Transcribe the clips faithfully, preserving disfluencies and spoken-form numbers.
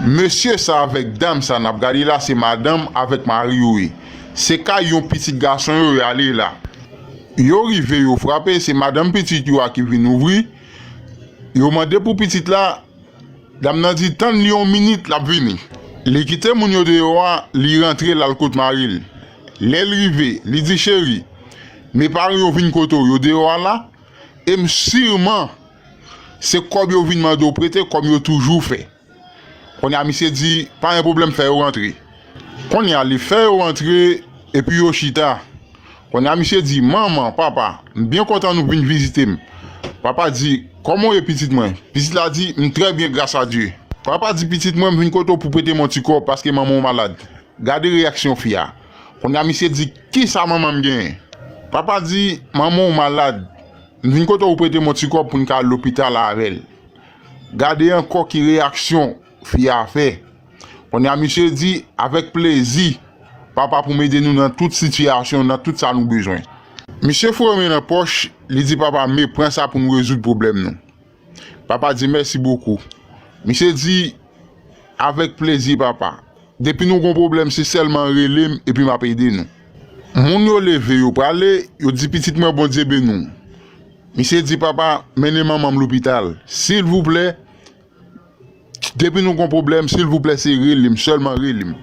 Mesye sa avèk dam sa n ap gade la, se madanm avèk mari yo ye. Se kay yon pitit gason yo y ale la. Yo rive, yo frape, se madanm pitit yo a ki vin ouvri. Yo mande pou pitit la, dam nan di, "Tann li yon minit, l ap vini." Li kite moun yo deyò a, li rantre, l al kot mari l. Lè l rive, li di, "Cheri, men paran yo vin kote w, yo deyò a la, e m siman se kòb yo vin mande w prete, kòm yo toujou fè." Kounye a, misye di, "Pa gen pwoblèm, fè yo rantre." Kounye a, li fè yo rantre, epi yo chita. Kounye a, misye di, "Manman, papa, m byen kontan nou vin vizite m." Papa di, "Kòman w ye, pitit mwen?" Pitit la di, "M trè byen, gras a Dye." Papa di, "Pitit mwen, m vin kote w pou prete m yon ti kòb, paske manman w malad." Gade reyaksyon fi a. Kounye a, misye di, "Kisa manman m genyen?" Papa di, "Manman w malad. M vin kote w prete m yon ti kòb pou n ka al lopital avè l." Gade ankò ki reyaksyon fi a fè. Kounye a, misye di, "Avèk plezi, papa, pou m ede nou nan tout sitiyasyon, nan tout sa nou bezwen." Misye foure men nan pòch, li di, "Papa, men, pran sa pou nou rezoud pwoblèm nou." Papa di, "Mèsi bokou." Misye di, "Avèk plezi, papa. Depi nou gon pwoblèm, se sèlman rele m epi m ap ede nou." Moun yo leve, yo prale, yo di, "Pitit mwen, Bondye beni w." Misye di, "Papa, mennen manman m lopital. Silvouplè, depi nou gon pwoblèm, silvouplè, se rele m, sèlman rele m."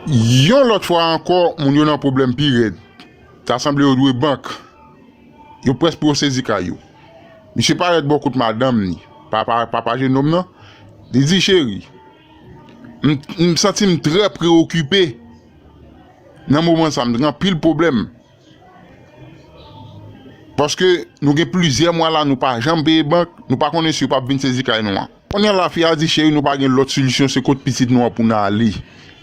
Yon lòt fwa ankò, moun yo nan pwoblèm pi rèd. Ta sanble yo dwe bank. Yo prèske pou yo sezi kay yo. Misye parèt bò kot madanm ni, papa, papa jenòm nan. Li di, "Cheri, m, m santi m trè preokipe nan moman sa, m gen anpil pwoblèm. Paske nou gen plizyè mwa la, nou pa janm peye bank, nou pa konnen si yo p ap vin sezi kay nou an." Kounye a la, fi a di, "Cheri, nou pa gen lòt solisyon, se kot pitit nou an pou n ale."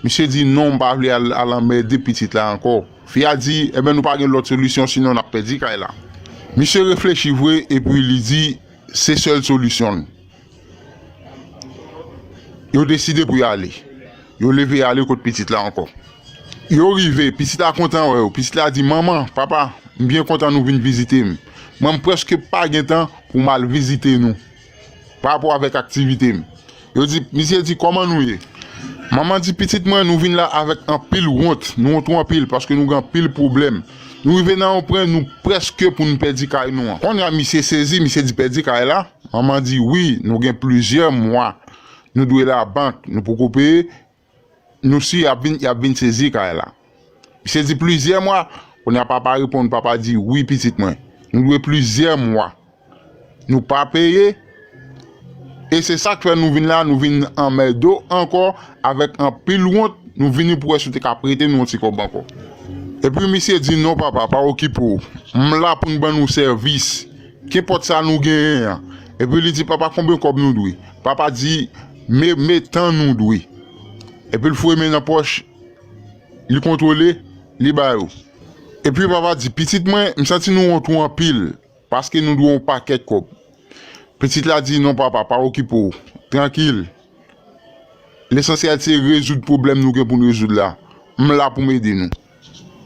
Misye di, "Non, m pa vle al, al anmède pitit la ankò." Fi a di, "Ebyen, nou pa gen lòt solisyon, sinon n ap pèdi kay la." Misye reflechi vre, epi li di, "Se sèl solisyon l." Yo deside pou y ale. Yo leve y ale kot pitit la ankò. Yo rive, pitit la kontan wè yo. Pitit la di, "Manman, papa, m byen kontan nou vin vizite m. Mwen, m prèske pa gen tan pou m al vizite nou pa rapò avèk aktivite m." Yo di, misye di, "Kòman nou ye?" Manman di, "Pitit mwen, nou vin la avèk anpil wont. Nou wont anpil paske nou gen anpil pwoblèm. Nou rive nan yon pwen, nou prèske pou n pèdi kay nou an." Kounye a, misye sezi, misye di, "Pèdi kay la?" Manman di, "Wi, nou gen plizyè mwa. Nou dwe labank, nou poko peye. Nou si y ap vin, y ap vin sezi kay la." Misye di, "Plizyè mwa?" Kounye a papa reponn, papa di, "Wi, pitit mwen. Nou dwe plizyè mwa. Nou pa peye. E se sa k fè nou vin la, nou vin anmède w ankò avèk anpil wont. Nou vini pou wè si w te ka prete nou yon ti kòb ankò." Epi misye di, "Non, papa, pa okipe w. M la pou m ban nou sèvis. Kenpòt sa nou genyen an." Epi li di, "Papa, konbyen kòb nou dwe?" Papa di, "Men, men tan nou dwe." Epi l foure men nan pòch, li kontwole, li ba yo. Epi papa di, "Pitit mwen, m santi nou wont ou anpil, paske nou dwe yon pakèt kòb." Pitit la di, "Non, papa, pa okipe w. Trankil. Lesansyèl se rezoud pwoblèm nou gen pou n rezoud la. M la pou m ede nou."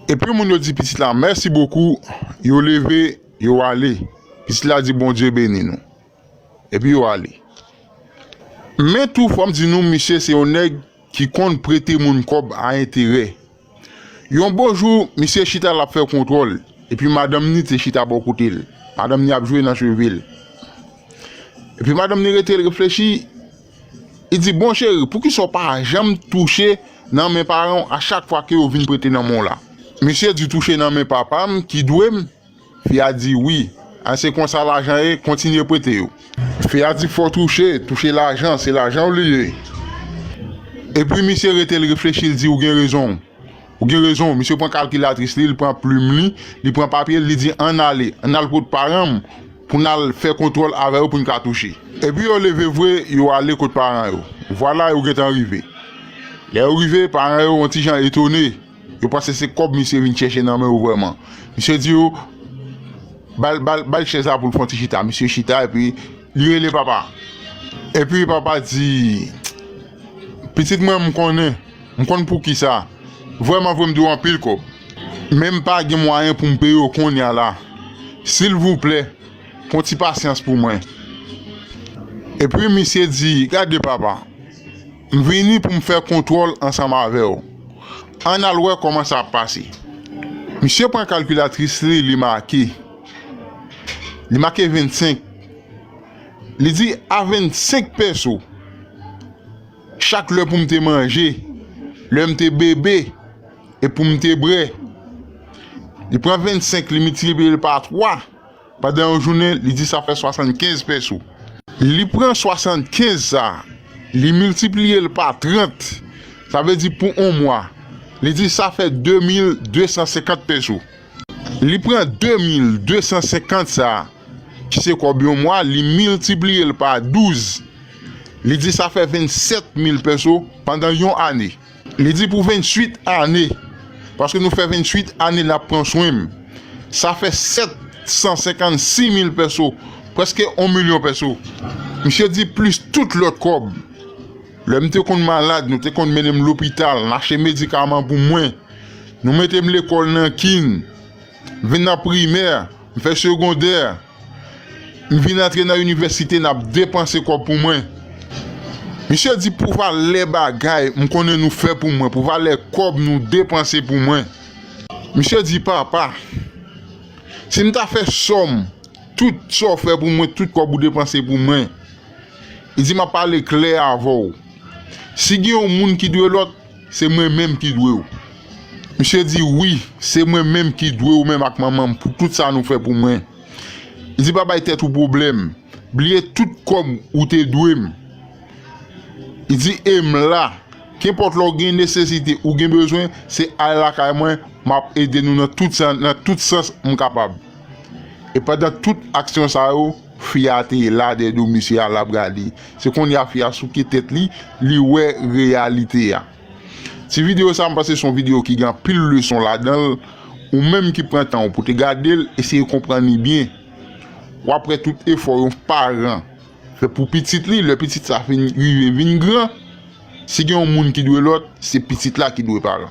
Epi moun yo di pitit la, "Mèsi bokou." Yo leve, yo ale. Pitit la di, "Bondye beni nou." Epi yo ale. Men tou, fò m di nou, misye se yon nèg ki konn prete moun kòb a enterè. Yon bon jou, misye chita l ap fè kontwòl, epi madanm ni te chita bò kote l. Madanm ni ap jwe nan cheve l. Epi madanm ni rete l reflechi, li di, "Bon cheri, poukisa w pa janm touche nan men paran w a chak fwa ke yo vin prete nan men w la?" Misye di, "Touche nan men papa m ki dwe m." Fi a di, "Wi, a se konsa lajan ye, kontinye prete yo." Fi a di, "Fò touche, touche lajan, se lajan w li ye." Epi misye rete l reflechi, l di, "Ou gen rezon, ou gen rezon." Misye pran kalkilatris li, li pran plim li, li pran papye l, li di, "Ann ale, ann al kot paran m pou n al fè kontwòl avè yo pou n ka touche." Epi yo leve vre, yo ale kot paran yo. Vwala, yo gentan rive. Lè yo rive, paran yo yon ti jan etone. Yo panse se kòb misye vin chèche nan men yo vrèman. Misye di yo, "Ba l, ba l, ba l chèz la pou l fè yon ti chita." Misye chita epi li rele papa. Epi papa di, "Pitit mwen, m konnen, m konn poukisa. Vrèman vre, m dwe w anpil kòb. Men m pa gen mwayen pou m peye w kounye a la. Silvouplè, pran ti pasyans pou mwen." Epi misye di, "Gade papa, M vini pou m fè kontwòl ansanm avè w. Ann al wè kòman sa ap pase. Misye pran kalkilatris li, li make. Li make vennsenk. Li di, a vennsenk pèso, chak lè pou m te manje, lè m te bebe, e pou m te bwè. Li pran vennsenk, li miltipliye l pa twa. Pandan yon jounen, li di sa fè swasannkenz pèso. Li pran swasannkenz sa, li miltipliye l pa trant, sa vle di pou yon mwa, li di sa fè de mil de san senkant pèso. Li pran de mil de san senkant sa, ki se kòb yon mwa, li miltipliye l pa douz, li di sa fè vennsèt mil pèso pandan yon ane. Li di pou venntwit ane, paske nou fè venntwit ane n ap pran swen m. Sa fè sèt san senkannsis mil pèso, prèske yon milyon pèso. Misye di plis tout lòt kòb. Lè m te konn malad, nou te konn mennen m lopital, n achte medikaman pou mwen. Nou mete m lekòl nan kin, vin nan primè, m fè segondè. M vin antre nan inivèsite, n ap depanse kòb pou mwen. Misye di pou valè bagay m konnen nou fè pou mwen, pou valè kòb nou depanse pou mwen. Misye di, papa, si m ta fè sòm, tout sa w fè pou mwen, tout kòb ou depanse pou mwen, li di, m ap pale klè avè w. Si gen yon moun ki dwe lòt, se mwen menm ki dwe w. Misye di, wi, se mwen menm ki dwe w menm ak manman m pou tout sa nou fè pou mwen. Li di, pa bay tèt ou pwoblèm. Bliye tout kòb ou te dwe m. Li di, e m la. Kenpòt lè w gen nesesite, ou gen bezwen, se al lakay mwen, m ap ede nou nan tout sans, nan tout sans m kapab. E pandan tout aksyon sa yo, fi a te la dèyè do misye a, l ap gade. Se kounye a fi a souke tèt li, li wè reyalite a. Ti videyo sa, m panse se yon videyo ki gen anpil leson ladan l. Ou menm ki pran tan w pou te gade l, eseye konprann li byen. W ap wè tout efò yon paran fè pou pitit li, lè pitit sa fin rive vin gran, si gen yon moun ki dwe lòt, se pitit la ki dwe paran.